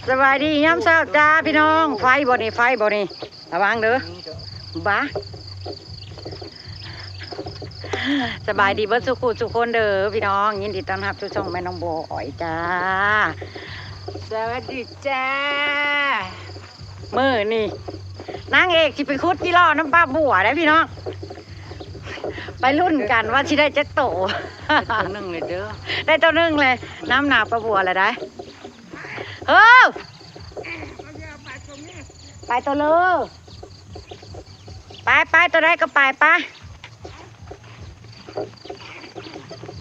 ສະບາຍດີຍາມເຊົ້າຈ້າພີ່ນ້ອງ. ໄຟບໍ່ນີ້ ໄຟບໍ່ນີ້ ລະວັງເດີ. ບາ ສະບາຍດີເບິດສູ່ຄູ່ສູ່ຄົນເດີພີ່ນ້ອງ, ຍິນດີຕ້ອນຮັບສູ່ຊ່ອງແມ່ນ້ອງໂບອ້ອຍຈ້າ. ສະຫວັດດີຈ້າ. ມື້ນີ້ນາງເອກຊິໄປຂຸດຈີຫຼໍ່ນຳປ້າບົວເດ້ພີ່ນ້ອງ, ໄປລຸ້ນກັນວ່າຊິໄດ້ຈັກໂຕ. ໄດ້ໂຕໜຶ່ງເລີຍເດີ, ໄດ້ໂຕໜຶ່ງເລີຍ. ນຳໜ້າປ້າບົວລະໄດ໋. ເອີ ໄປໂຕເລີ ໄປ ໄປ ໂຕໃດກໍໄປ ໄປ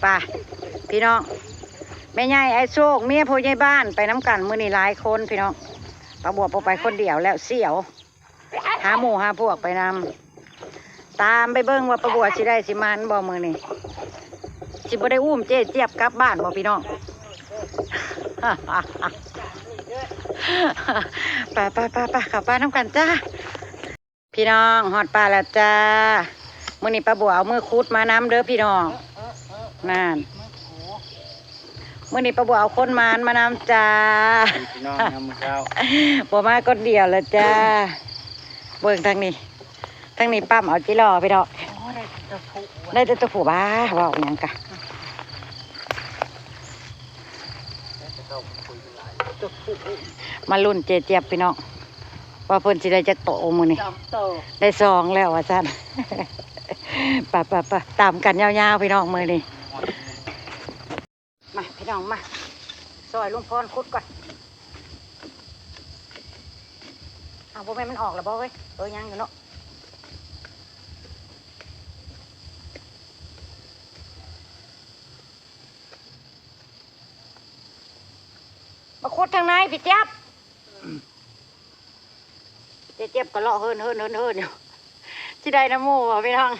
ໄປ ພີ່ນ້ອງ. ແມ່ໃຫຍ່ ອ້າຍໂຊກ ເມຍ ພໍ່ໃຫຍ່ບ້ານ ໄປນຳກັນມື້ນີ້ຫຼາຍຄົນພີ່ນ້ອງ. ປ້າບົວບໍ່ໄປຄົນດຽວແລ້ວ ສ່ຽວ ຫາໝູ່ຫາພວກໄປນຳ. ຕາມໄປເບິ່ງວ່າປ້າບົວຊິໄດ້ຊິໝານບໍ່ມື້ນີ້, ຊິບໍ່ໄດ້ອຸ້ມເຈຈຽບກັບບ້ານບໍ່ພີ່ນ້ອງ. ໄປໆໆໆ ເຂົ້າປ່ານຳກັນຈ້າ. ພີ່ນ້ອງ ຮອດປ່າແລ້ວຈ້າ. ມື້ນີ້ປ້າບົວເອົາມືຂຸດມານຳເດີພີ່ນ້ອງ. ນັ້ນ ມື້ນີ້ປ້າບົວເອົາຄົນໝານມານຳຈ້າ. ພີ່ນ້ອງ ຍາມມື້ເຊົ້າ ບໍ່ມາຄົນດຽວແລ້ວຈ້າ. ເບິ່ງທາງນີ້ ທາງນີ້ປ້ຳເອົາຈິຫຼໍ່ພີ່ນ້ອງ. ໂອ້ ໄດ້ແຕ່ຕົວຜູ້ ໄດ້ແຕ່ຕົວຜູ້. ບ້າ ເວົ້າຫຍັງກະ ມາລຸ້ນເຈຈຽບພີ່ນ້ອງ ວ່າເພິ່ນຊິໄດ້ຈັກໂຕມື້ນີ້. ສອງໂຕ ໄດ້ສອງແລ້ວວ່າຊັ້ນ. ໄປໆໆ ຕາມກັນຍາວໆພີ່ນ້ອງມື້ນີ້. ມາພີ່ນ້ອງ ມາຊ່ອຍລຸງພອນຂຸດກ່ອນ. ອ້າວ ບໍ່ແມ່ນມັນອອກແລ້ວບໍ່ເວີຍ? ເອີ ຍັງຢູ່ເນາະ. ມາຂຸດທາງໃນພີ່ຈຽບ. ເຈຈຽບກໍເລາະເຮີນໆໆໆຢູ່. ຊິໄດ້ນຳໝູ່ບໍ່ພີ່ນ້ອງ?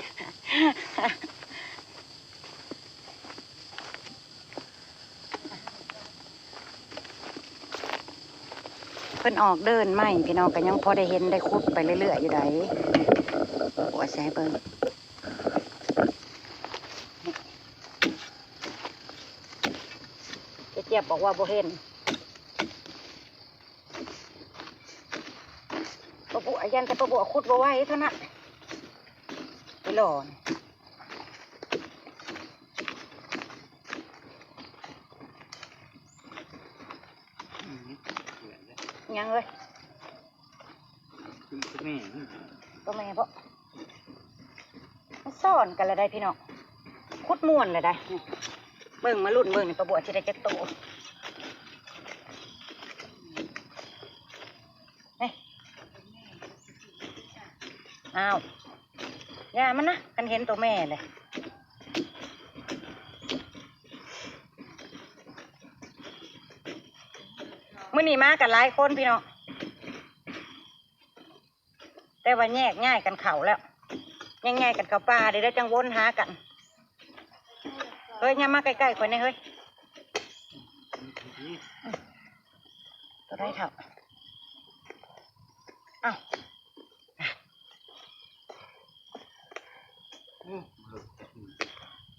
ເພິ່ນອອກເດີ່ນໃໝ່ພີ່ນ້ອງ ກໍຍັງພໍໄດ້ເຫັນໄດ້ຂຸດໄປເລື້ອຍໆຢູ່ໃດ໋. ໂອ້ຍ ໃສ່ໃຫ້ເບິ່ງ. ເຈຈຽບບອກວ່າບໍ່ເຫັນ. ປ້າບົວ ຢ້ານແຕ່ປ້າບົວຂຸດບໍ່ໄວເທົ່ານັ້ນ. ໄປຫຼອນ ຫຍັງເອີຍ? ຕົວແມ່ ຕົວແມ່ບໍ? ມັນຊ້ອນກັນລະໄດ໋ພີ່ນ້ອງ, ຂຸດມ່ວນລະໄດ໋. ເບິ່ງ ມາລຸ້ນເບິ່ງນີ້ ປ້າບົວຊິໄດ້ຈັກໂຕ. ນີ້ ອ້າວ ຢ່າມັນນະ ຄັນເຫັນໂຕແມ່ເລີຍ. ມື້ນີ້ມາກັນຫຼາຍຄົນພີ່ນ້ອງ ແຕ່ວ່າແຍກຍ້າຍກັນເຂົ້າແລ້ວ, ແຍກຍ້າຍກັນເຂົ້າປ່າເດ້ ແລ້ວຈັ່ງວົນຫາກັນ. ເຮີ້ຍ ຢ່າມາໃກ້ໆຂ້ອຍແດ່ເຮີ້ຍ. ຕົວໃດເຖົ້າ? ອ້າວ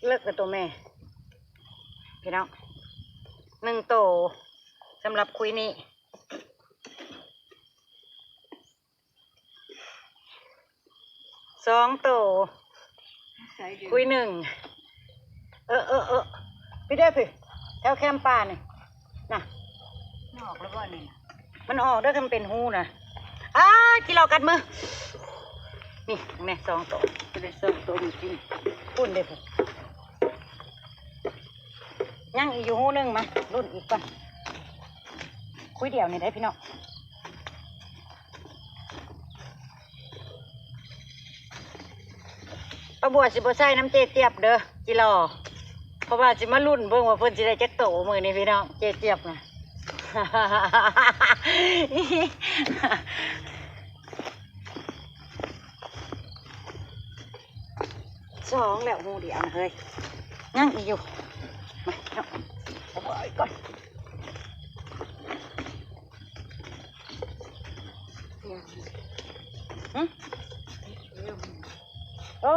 ເລິກແລ້ວໂຕແມ່ ພີ່ນ້ອງ, ໜຶ່ງໂຕສຳລັບຄຸຍນີ້. ສອງໂຕ ໃສເດີ? ຄຸຍໜຶ່ງ. ເອີ ເອີ ເອີ ພີ່ເດ້ ພີ່ ແຖວແຄມປ່ານີ້ນະ. ມັນອອກແລ້ວບໍ່ນີ້ນະ? ມັນອອກເດີ ຄັນເປັນຮູນະ. ອ້າ ກິນເຫຼົ້າກັດມື. ນີ້ແມ່ ສອງໂຕ. ໄດ້ສອງໂຕນີ້ກິນ. ພຸ້ນເດ້ ພຸ້ນ. ຍັງອີກຢູ່ຮູໜຶ່ງ. ມາລຸ້ນອີກກ່ອນ. ຄຸຍດຽວນີ້ໄດ໋ພີ່ນ້ອງ. ປ້າບົວຊິບໍ່ໃສ່ນຳເຈຈຽບເດີ ຈິລໍ ເພາະວ່າຊິມາລຸ້ນເບິ່ງວ່າເພິ່ນຊິໄດ້ຈັກໂຕມື້ນີ້ພີ່ນ້ອງ. ເຈຈຽບນະ ສອງແລ້ວ ຮູດຽວນະເຮີ້ຍ. ຍັງອີກຢູ່. ມາເນາະ ເອົາໄວ້ກ່ອນ. ຫຶ? ໂອ້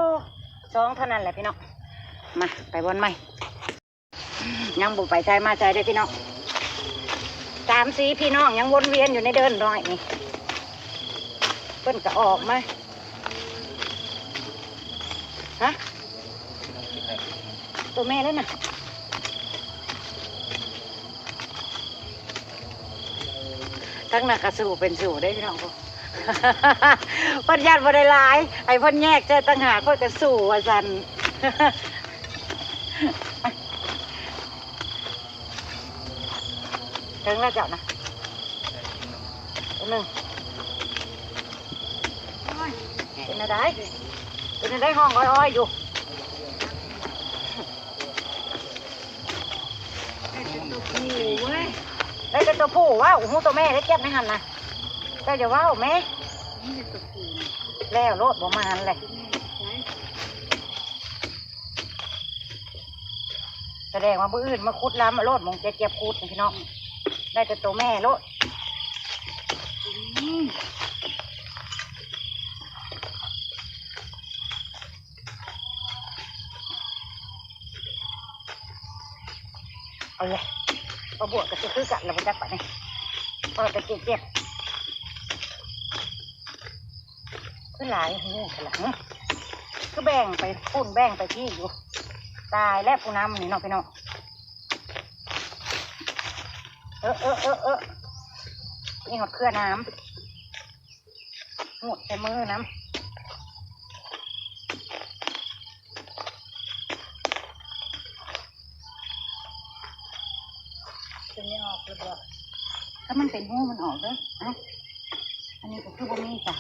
ສອງເທົ່ານັ້ນແຫຼະພີ່ນ້ອງ. ມາ ໄປບ່ອນໃໝ່. ຍັງບໍ່ໄປໃສມາໃສເດ້ພີ່ນ້ອງ. ສາມສີ່ພີ່ນ້ອງຍັງວົນວຽນຢູ່ໃນເດີ່ນນ້ອຍນີ້ ເພິ່ນກໍອອກມາ. ຮະ? ໂຕແມ່ແລ້ວນະ. ທັງນັ້ນກໍສູ້ເປັນສູ້ເດ້ພີ່ນ້ອງ. ເພິ່ນຢ້ານບໍ່ໄດ້ຫຼາຍ ໃຫ້ເພິ່ນແຍກໃສ່ຕ່າງຫາກ ຂ້ອຍກໍສູ້ວ່າຊັ້ນ. ເຖິງແລ້ວເຈົ້ານະ ອັນໜຶ່ງ. ໂອ້ຍ ເປັນແນວໃດ? ເປັນແນວໃດ? ຮ້ອງອ້ອຍໆຢູ່. ໄດ້ແຕ່ຕົວຜູ້ເວີຍ ໄດ້ແຕ່ຕົວຜູ້. ເວົ້າຮູ້ຕົວແມ່ໄດ້ ເຈັບໃນຫັ້ນນະ. ເຈົ້າຢ່າເວົ້າແມ້ ແລ້ວໂລດ ບໍ່ມາຫັ້ນແຫຼະ. ສະແດງວ່າມື້ອື່ນມາຂຸດລຳໂລດ ໝ່ອງເຈັບຂຸດນີ້ພີ່ນ້ອງ. ໄດ້ແຕ່ໂຕແມ່ໂລດ. ເອົາເລີຍ ປາບວກກໍຄືກັນລະ ບໍ່ຈັກປານນີ້ ເພາະແຕ່ເຈັບ ຄືຫຼາຍ ນີ້ຂະໜາດນີ້ ຄືແບ່ງໄປພຸ້ນແບ່ງໄປພີ້ຢູ່. ຕາຍແລ້ວຜູ້ນຳນີ້ເນາະພີ່ນ້ອງ. ເອີໆໆໆ ມີຮອດເຄືອນ້ຳ. ຫູດໃສ່ມືນຳ ຈະມີອອກຫຼືບໍ່? ຖ້າມັນເປັນຮູມັນອອກເດີ້. ເອົ້າ ອັນນີ້ກໍຄືບໍ່ມີຊະ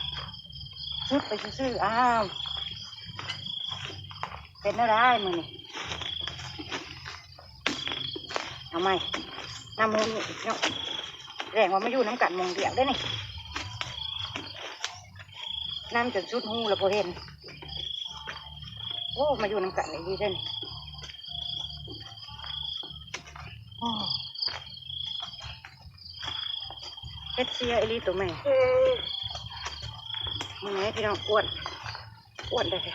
ຊຸດໄປຊື່ໆ. ອ້າວ ເປັນແນວໃດມື້ນີ້? ເອົາໃໝ່ ນ້ຳມູນີ້ເນາະ ແສດງວ່າມາຢູ່ນຳກັນໝ່ອງດຽວເດ້ນີ້. ນ້ຳຈົນສຸດຮູແລ້ວບໍ່ເຫັນ. ໂອ້ ມາຢູ່ນຳກັນອີ່ຫຼີເດ້ນີ້. ໂອ້ ເຮັດເຊຍອີ່ຫຼີໂຕແມ່. ເບິ່ງແດ່ພີ່ນ້ອງ ອ້ວນ ອ້ວນແທ້ໆ.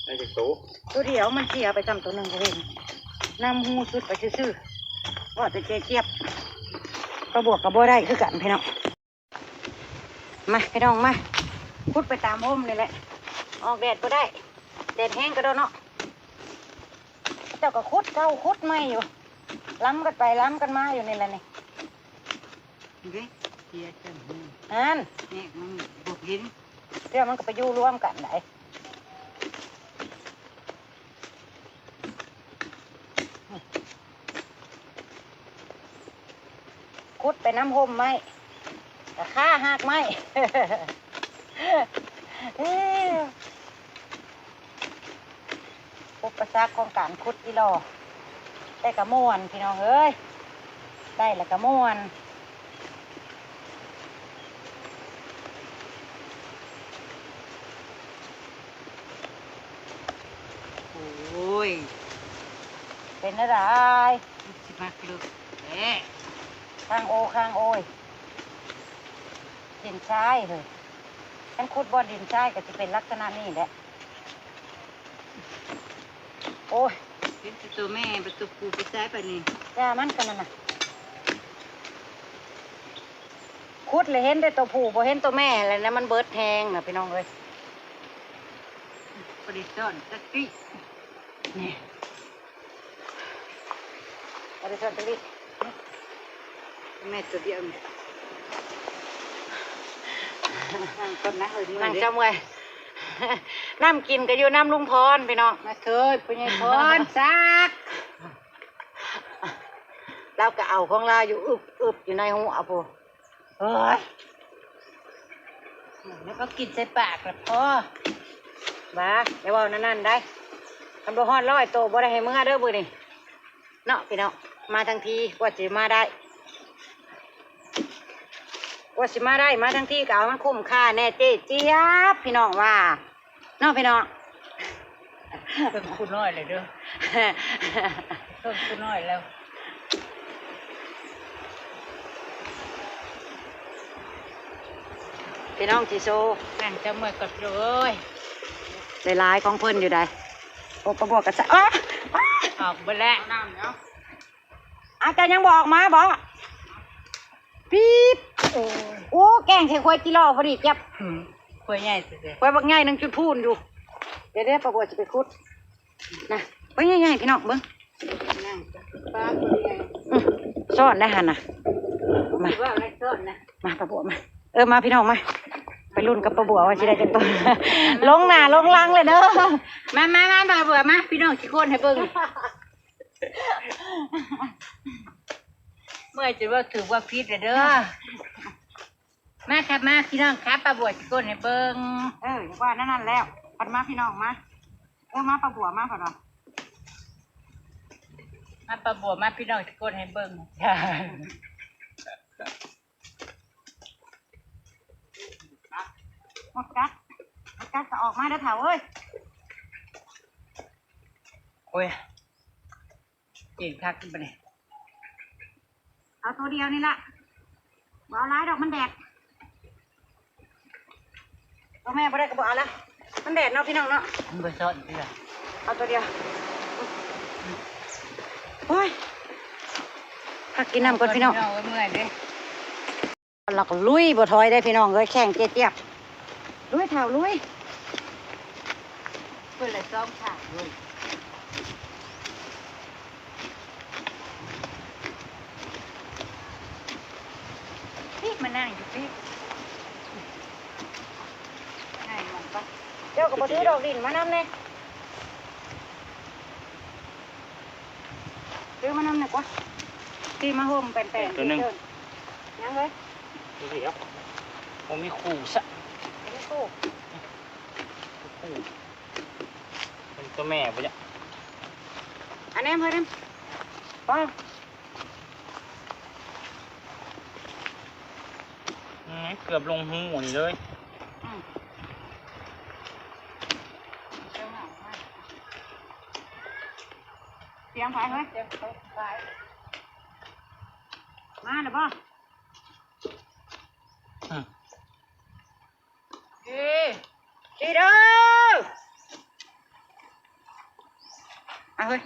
ໄດ້ຈັກໂຕ? ໂຕດຽວ ມັນເສຍໄປຊ້ຳໂຕໜຶ່ງ ບໍ່ເຫັນ. ນ້ຳຮູສຸດໄປຊື່ໆ ເວົ້າແຕ່ເຈຈຽບ. ປາບວກກໍບໍ່ໄດ້ຄືກັນພີ່ນ້ອງ. ມາພີ່ນ້ອງມາ ຂຸດໄປຕາມຮົ່ມນີ້ແຫຼະ ອອກແດດບໍ່ໄດ້ ແດດແຮງກະດອກເນາະ. ເຈົ້າກໍຂຸດເກົ່າຂຸດໃໝ່ຢູ່ ລຳກັນໄປລຳກັນມາຢູ່ນີ້ແຫຼະນີ້. ເດ້ ເສຍຈັງຫັ້ນ ຫັ້ນ ແຍກມັນບໍ່ເຫັນ ເທື່ອມັນກໍໄປຢູ່ລວມກັນໄດ. ຂຸດໄປນຳຮົ່ມໄມ້ ກະຄາຮາກໄມ້. ອຸປະສັກຂອງການຂຸດອີ່ຫຼໍ່ ແຕ່ກະມ່ວນພີ່ນ້ອງເອີຍ ໄດ້ແລ້ວກະມ່ວນ. ໂອ້ຍ ເປັນແນວໃດ? ຄືຊິມັກເລິກແທ້ ຄາງໂອຄາງໂອຍ ດິນຊາຍເຮີ້ຍ. ຄັນຂຸດບ່ອນດິນຊາຍກໍຊິເປັນລັກສະນະນີ້ແຫຼະ. ໂອ້ຍ ເຫັນແຕ່ໂຕແມ່ ບັດໂຕຜູ້ໄປໃສບາດນີ້? ຢ່າມັນກໍນັ້ນນະ ຂຸດແລ້ວເຫັນແຕ່ໂຕຜູ້ ບໍ່ເຫັນໂຕແມ່ແລ້ວນະ. ມັນເບິດແຮງນະພີ່ນ້ອງເອີຍ ບໍ່ໄດ້ຊ້ອນຈັກປີ້ ນີ້ ບໍ່ໄດ້ຊ້ອນຈັກປີ້. ແມ່ໂຕດຽວນີ້ ນັ່ງກ່ອນນະເຮີ້ຍ ນັ່ງເຈົ້າເມື່ອຍ. ນ້ຳກິນກໍຢູ່ນຳລຸງພອນພີ່ນ້ອງ ມາເທີຍ ພໍ່ໃຫຍ່ພອນສັກ ລາວກໍເອົາຂອງລາວຢູ່ອຶບໆຢູ່ໃນຫົວພຸ້ນ. ໂອ້ຍ ແລ້ວກໍກິນໃສ່ປາກລະພໍ. ຫວາ ຢ່າເວົ້າແນວນັ້ນໄດ໋ ຄັນບໍ່ຮອດຮ້ອຍໂຕບໍ່ໄດ້ໃຫ້ເມືອເດີມື້ນີ້ເນາະພີ່ນ້ອງ. ມາທັງທີກວ່າຊິມາໄດ້ ກວ່າຊິມາໄດ້ ມາທັງທີກໍເອົາໃຫ້ມັນຄຸ້ມຄ່າແດ່ເຈ້ຈຽບ ພີ່ນ້ອງວ່າ. ເນາະພີ່ນ້ອງ ເພີ່ມຄູນນ້ອຍແລ້ວເດີ ເພີ່ມຄູນນ້ອຍແລ້ວ ພີ່ນ້ອງຊິໂຊ. ແມ່ນຈະເມື່ອຍກັບໂລຍ ໄດ້ຫຼາຍຂອງເພິ່ນຢູ່ໃດ໋. ໂອ້ ປາບວກກໍສະ ອາ ອອກເບິດແລ້ວ ນ້ຳເນາະ. ອາຈານຍັງບໍ່ອອກມາບໍ? ປີບ ໂອ້ຍ ໂອ້ ແກງໃສ່ຄວາຍຈິລໍພໍດີຈັບ ອືມ ຄວາຍໃຫຍ່ແທ້ໆ ຄວາຍບັກໃຫຍ່ໜຶ່ງຈຸດພູນຢູ່. ເດໆ ປ້າບົວຊິໄປຂຸດ ນະ ຄວາຍໃຫຍ່ໆ ພີ່ນ້ອງເບິ່ງ ອືມ ຊ້ອນໄດ້ຫັ້ນນະ ມາ ວ່າແມ່ນຊ້ອນນະ ມາປ້າບົວມາ ເອີ ມາພີ່ນ້ອງມາ ໄປລຸ້ນກັບປ້າບົວວ່າຊິໄດ້ຈັກໂຕ ລົງໜ້າລົງຫຼັງເລີຍເດີ ມາໆໆ ປ້າບົວມາ ພີ່ນ້ອງຊິຄົນໃຫ້ເບິ່ງ. ເມື່ອຍຈົນເວົ້າຖືກເວົ້າຜິດແລ້ວເດີ ມາຄັບມາພີ່ນ້ອງຄັບ ປ້າບົວຊິກົນໃຫ້ເບິ່ງ ເອີ ວ່າແນວນັ້ນແລ້ວ ປັດມາພີ່ນ້ອງມາ ເອີ ມາປ້າບົວມາ ເພິ່ນວ່າ ມາປ້າບົວມາ ພີ່ນ້ອງຊິກົນໃຫ້ເບິ່ງ. ໝົດກັດ ໝົດກັດກໍອອກມາເດີເຖົ້າເອີຍ ໂອ້ຍ ເກັ່ງຄັກບັດນີ້ ເອົາໂຕດຽວນີ້ລະ ບໍ່ເອົາຫຼາຍດອກ ມັນແດດ ໂຕແມ່ບໍ່ໄດ້ກໍບໍ່ເອົາລະ ມັນແດດເນາະ ພີ່ນ້ອງເນາະ ມັນບໍ່ຊ້ອນເທື່ອ ເອົາໂຕດຽວ ໂອ້ຍ ພັກກິນນ້ຳກ່ອນ ພີ່ນ້ອງ ເມື່ອຍເດ້. ລາວກໍລຸຍບໍ່ຖອຍເດ້ພີ່ນ້ອງເອີຍ ແຂ້ງເຈຍບໆ ລຸຍເຖົ້າລຸຍ ເພິ່ນລະສອງຂ້າງເລີຍ ປີກມານັ່ງຢູ່ປີກ ເຈົ້າກໍບໍ່ຖືດອກດິນມານຳແດ່ ຖືມານຳແດ່ກວ່າ ທີ່ມາໂຮມແປນໆ ໂຕໜຶ່ງ ຍັງເລີຍ ດຽວ ບໍ່ມີຄູ່ຊະ ບໍ່ມີຄູ່ ຄູ່ ເປັນຕົວແມ່ບໍ່ຈະ ອັນແນມເຮີຍແນມ ປ້າ ອືມ ເກືອບລົງຮູນີ້ເລີຍ ອືມ ສຽງໃຜເຮີຍ ສຽງຕົກໃຜ ມາແລ້ວບໍ່? ອືມ ດີ ດີເດີ ເອົາເຮີຍ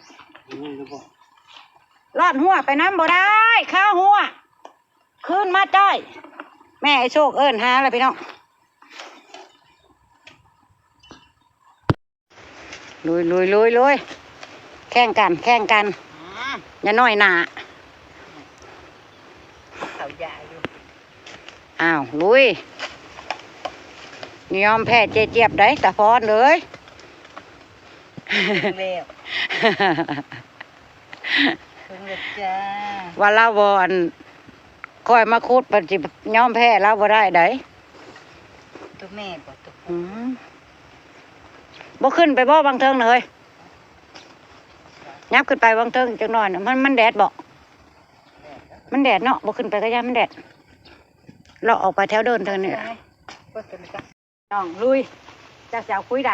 ລອດຮົ້ວໄປນຳບໍ່ໄດ້ ຄາຮົ້ວ ຄືນມາຈ້ອຍ ແມ່ໄອ້ໂຊກເອີ້ນຫາລະພີ່ນ້ອງ. ລຸຍໆໆໆ ແຂ່ງກັນ ແຂ່ງກັນ ອືມ ຢ່ານ້ອຍໜ້າ ເຂົາຢາຢູ່ ອ້າວ ລຸຍ ຍອມແພ້ເຈຈຽບໄດ໋ ຕາພອນເອີຍ ເຖິງແລ້ວ ເຖິງແລ້ວຈ້າ ວ່າລາວບໍ່ ອັນ ຂ້ອຍມາຂຸດ ເພິ່ນຊິຍອມແພ້ລາວບໍ່ໄດ້ໃດ໋ ຕົວແມ່ບໍ່ຕົວຜູ້ ອືມ ບໍ່ຂຶ້ນໄປບໍ່ວັງເທິງນະເຮີຍ ຍັບຂຶ້ນໄປວັງເທິງອີກຈັກໜ້ອຍນະ ມັນ ມັນແດດບໍ່ ມັນແດດເນາະ ບໍ່ຂຶ້ນໄປກໍຢ້ານມັນແດດ ເລາະອອກໄປແຖວເດີ່ນເທິງນີ້ ນ້ອງລຸຍ ເຈົ້າຊິເອົາຄຸຍໃດ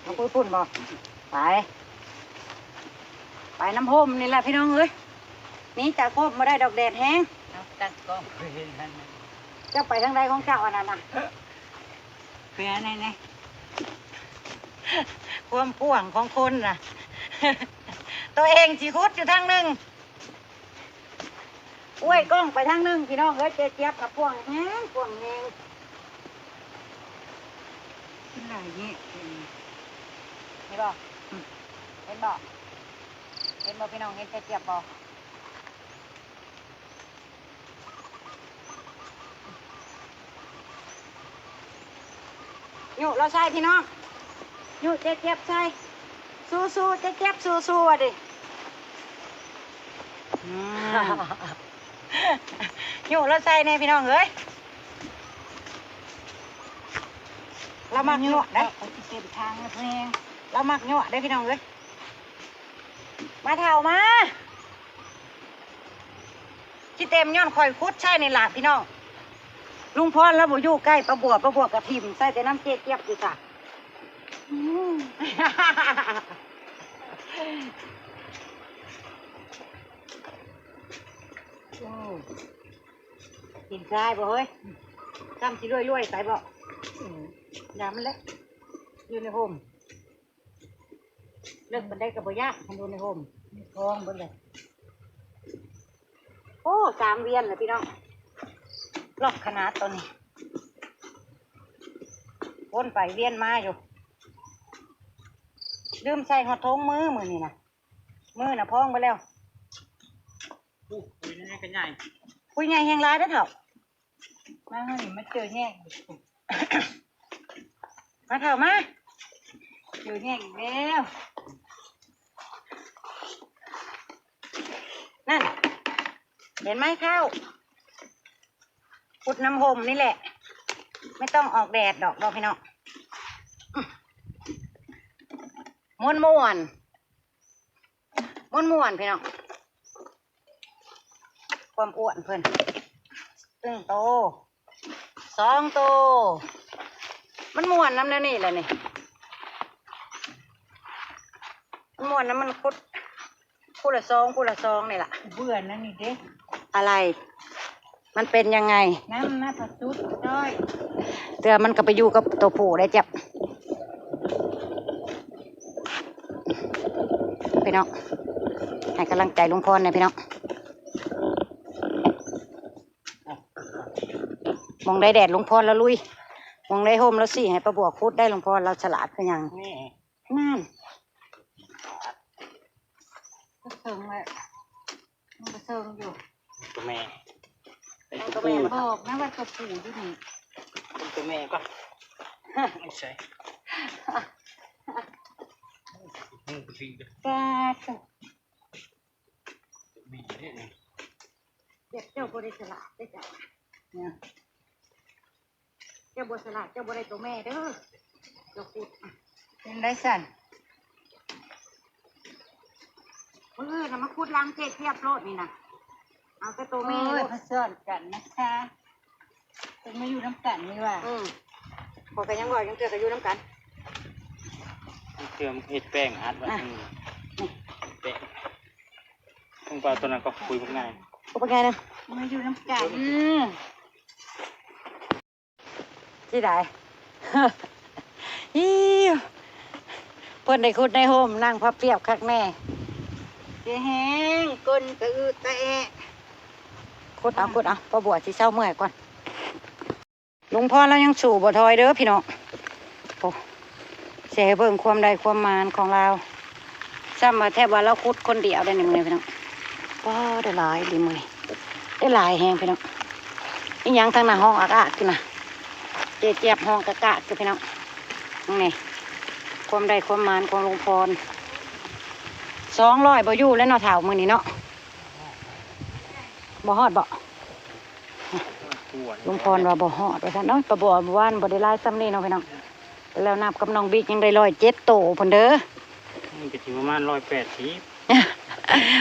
ເອົາຄຸຍພຸ້ນບໍ່ ໄປ ໄປນຳຮົ່ມນີ້ແຫຼະພີ່ນ້ອງເອີຍ ໜີຈາກຮົ່ມບໍ່ໄດ້ດອກ ແດດແຮງ ເອົາຕັ້ງກ້ອງ ເຈົ້າໄປທາງໃດຂອງເຈົ້າອັນນັ້ນນະ ເພື່ອໃນ ໃນ ຄວາມກວ້າງຂອງຄົນນະ ໂຕເອງຊິຂຸດຢູ່ທາງໜຶ່ງ ອວຍກ້ອງໄປທາງໜຶ່ງ ພີ່ນ້ອງເອີຍ ເຈຈຽບນະ ພວງແຮງ ພວງແຮງ ກິນຫຼາຍແຍະ ເຫັນບໍ່? ອືມ ເຫັນບໍ່? ເຫັນບໍ່ພີ່ນ້ອງ? ເຫັນເຈຈຽບບໍ່? ຍຸລາວໃສ່ພີ່ນ້ອງ ຍຸເຈຈຽບໃສ່ ສູ້ໆ ເຈຈຽບສູ້ໆ ວ່າຕິ ອືມ ຍຸລາວໃສ່ແດ່ພີ່ນ້ອງເອີຍ ລາວມັກຍຸເດ້ ລາວມັກຍຸເດ້ພີ່ນ້ອງເອີຍ ມາເຖົ້າມາ. ຊິເຕັມຍ້ອນຂ້ອຍຂຸດໃສ່ນີ້ລະພີ່ນ້ອງ ລຸງພອນລາວບໍ່ຢູ່ໃກ້ ປາບົວ ປາບົວກະຖິ້ມໃສ່ແຕ່ນ້ຳເຈຈຽບຢູ່ຊະ ໂອ້ ກິນຊາຍບໍ່ເຮີ້ຍ ຊ້ຳຊິລວຍໆ ໃສ່ບໍ່ ອືມ ຢ່າມັນແຫຼະ ຢູ່ໃນຮົ່ມ. ເລິກປານໃດກໍບໍ່ຢ້ານ ຄັນຢູ່ໃນຮົ່ມ ມີຄອງເບິດເລີຍ ໂອ້ ສາມວຽນແລ້ວພີ່ນ້ອງ ລັອກຂະໜາດຕອນນີ້ ວົນໄປວຽນມາຢູ່ ລືມໃສ່ຮອດຖົງມືມື້ນີ້ນະ ມືນະພອງເບິດແລ້ວ. ໂອ້ ປຸ໋ຍໃຫຍ່ກໍໃຫຍ່ ປຸ໋ຍໃຫຍ່ແຮງຫຼາຍເດີ້ເຖົ້າ. ມາເຮົານີ້ມາເຈີແຍງອີກ ມາເຖົ້າມາ ເຈີແຍງອີກແລ້ວ ນັ້ນ ເຫັນໄໝເຖົ້າ? ຂຸດນຳຮົ່ມນີ້ແຫຼະ ໄມ່ຕ້ອງອອກແດດດອກເນາະພີ່ນ້ອງ ມ່ວນມ່ວນ ມ່ວນໆ ພີ່ນ້ອງ ຄວາມອ້ວນເພິ່ນ ໜຶ່ງໂຕ ສອງໂຕ ມັນມ່ວນນຳແນວນີ້ແຫຼະນີ້ ມັນມ່ວນນຳ ມັນຂຸດ ຜູ້ລະສອງ ຜູ້ລະສອງນີ້ລະ ເບື່ອນຳນີ້ເດ້ ອະໄລ ມັນເປັນຍັງໄງ? ນ້ຳໜ້າປະຈຸດຈ້ອຍ ເທື່ອມັນກໍໄປຢູ່ກັບຕົວຜູ້ໄດ້ຈັບ ພີ່ນ້ອງ ໃຫ້ກຳລັງໃຈລຸງພອນແດ່ພີ່ນ້ອງ ໝ່ອງໃດແດດລຸງພອນລາວລຸຍ ໝ່ອງໃດຮົ່ມລາວຊີ້ໃຫ້ປ້າບົວຂຸດໄດ້ ລຸງພອນລາວສະຫຼາດຄືຫຍັງ ນີ້ ນັ້ນ ກະເຊິ່ງແຫຼະ ມັນກະເຊິ່ງຢູ່ ຕົວແມ່ ຕົວແມ່ ບອກນະວ່າຕົວຜູ້ຢູ່ນີ້ ຕົວແມ່ກໍ ໃສ່ ປາດໂທ້ ຕົວແມ່ເດ້ນີ້ ເຈົ້າບໍ່ໄດ້ສະຫຼາດເດ້ເຈົ້າ ເຈົ້າບໍ່ສະຫຼາດ ເຈົ້າບໍ່ໄດ້ຕົວແມ່ເດີ້ ເຈົ້າຂຸດ ເປັນໄດຊັ້ນ ມື້ອື່ນນະມາຂຸດຫຼັງເຈຈຽບໂລດນີ້ນະ ເອົາແຕ່ຕົວແມ່ໂລດ ໂອ້ຍ ເພິ່ນຊ້ອນກັນນະຄະ ເພິ່ນມາຢູ່ນຳກັນນີ້ວ່າ ອືມ ຂ້ອຍກໍຍັງວ່າ ຈັ່ງເທື່ອກໍຢູ່ນຳກັນ ເທື່ອມັນເຮັດແປ້ງອັດໄວ້ ອືມ ແປ້ງ ເພິ່ນວ່າຕົວນັ້ນກໍຄຸຍບັກໃຫຍ່ ໂອ້ ບັກໃຫຍ່ນະ ມາຢູ່ນຳກັນ ອືມ ຊິໄດ້ ອີ ເພິ່ນໄດ້ຂຸດໃນຮົ່ມ ນັ່ງພັບປຽບຄັກແນ່ ເຈແຮງ ກົ້ນກະອືດຕະແອະ ຂຸດເອົາ ຂຸດເອົາ ປ້າບົວຊິເຊົາເມື່ອຍກ່ອນ ລຸງພອນລາວຍັງສູ້ບໍ່ຖອຍເດີ້ພີ່ນ້ອງ ໂອ້ ຊິໃຫ້ເບິ່ງຄວາມໄດ້ຄວາມໝານຂອງລາວ ຊ້ຳວ່າແທບວ່າລາວຂຸດຄົນດຽວໄດ້ນີ້ມື້ນີ້ພີ່ນ້ອງ ປ້າ ໄດ້ຫຼາຍອີ່ຫຼີມື້ນີ້ ໄດ້ຫຼາຍແຮງພີ່ນ້ອງ ອີ່ຫຍັງທາງໜ້າຮ້ອງອາກໆຢູ່ນະ ເຈຈຽບຮ້ອງກະກະຢູ່ພີ່ນ້ອງ ນີ້ ຄວາມໄດ້ຄວາມໝານຂອງລຸງພອນ ສອງຮ້ອຍບໍ່ຢູ່ແລ້ວເນາະ ເຖົ້າ ມື້ນີ້ເນາະ ບໍ່ຮອດບໍ? ລຸງພອນວ່າບໍ່ຮອດວ່າຊັ້ນເນາະ ປາບົວວານບໍ່ໄດ້ຫຼາຍຊ່ຳນີ້ເນາະພີ່ນ້ອງ ແລ້ວນັບກັບນ້ອງບິກຍັງໄດ້ຮ້ອຍເຈັດໂຕພຸ້ນເດີ້ ມັນກໍຊິປະມານຮ້ອຍແປດສິບ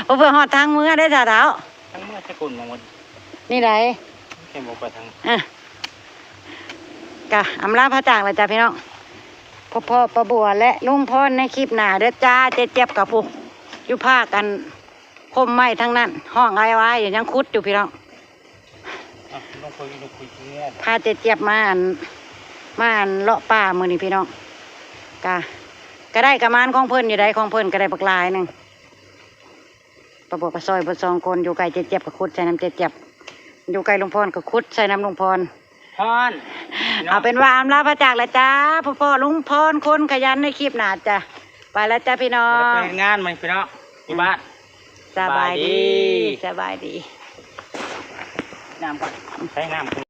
ບໍ່ເພື່ອຮອດທາງເມືອໄດ້ຊະເຖົ້າ ທາງເມືອແຕ່ກົ້ນມາໝົດ ນີ້ໃດ ແຄ່ບໍ່ໄປທາງ ອ່ະ ກະອຳລາພາຈາກແລ້ວຈ້າພີ່ນ້ອງ ພໍ້ໆ ປາບົວ ແລະ ລຸງພອນໃນຄລິບໜ້າເດີ້ຈ້າ ເຈຈຽບກັບຜູ້ຢູ່ພາກອັນ ພົມໄມ້ທັງນັ້ນ ຮ້ອງອ້າຍວາຍຢູ່ ຍັງຂຸດຢູ່ພີ່ນ້ອງ ອ່ະ ລອງຄຸຍ ລອງຄຸຍ ພາເຈຈຽບມາອັນ ມາອັນເລາະປ່າມື້ນີ້ພີ່ນ້ອງ ກະ ກະໄດ້ກະໝານຂອງເພິ່ນຢູ່ໃດ ຂອງເພິ່ນກະໄດ້ບັກຫຼາຍໜຶ່ງ ປາບົວກະຊ່ອຍເບິດສອງຄົນ ຢູ່ໃກ້ເຈຈຽບກະຂຸດໃສ່ນຳເຈຈຽບ ຢູ່ໃກ້ລຸງພອນກະຂຸດໃສ່ນຳລຸງພອນ ພອນ ເອົາເປັນວ່າອຳລາພາຈາກແລ້ວຈ້າ ພໍ້ໆ ລຸງພອນຄົນຂະຫຍັນໃນຄລິບໜ້າຈ້າ ໄປແລ້ວຈ້າພີ່ນ້ອງ ໄປເຮັດງານໃໝ່ພີ່ນ້ອງ ຢູ່ບ້ານ ສະບາຍດີ ສະບາຍດີ ສະບາຍດີ ນ້ຳກ່ອນ ໃຊ້ນ້ຳ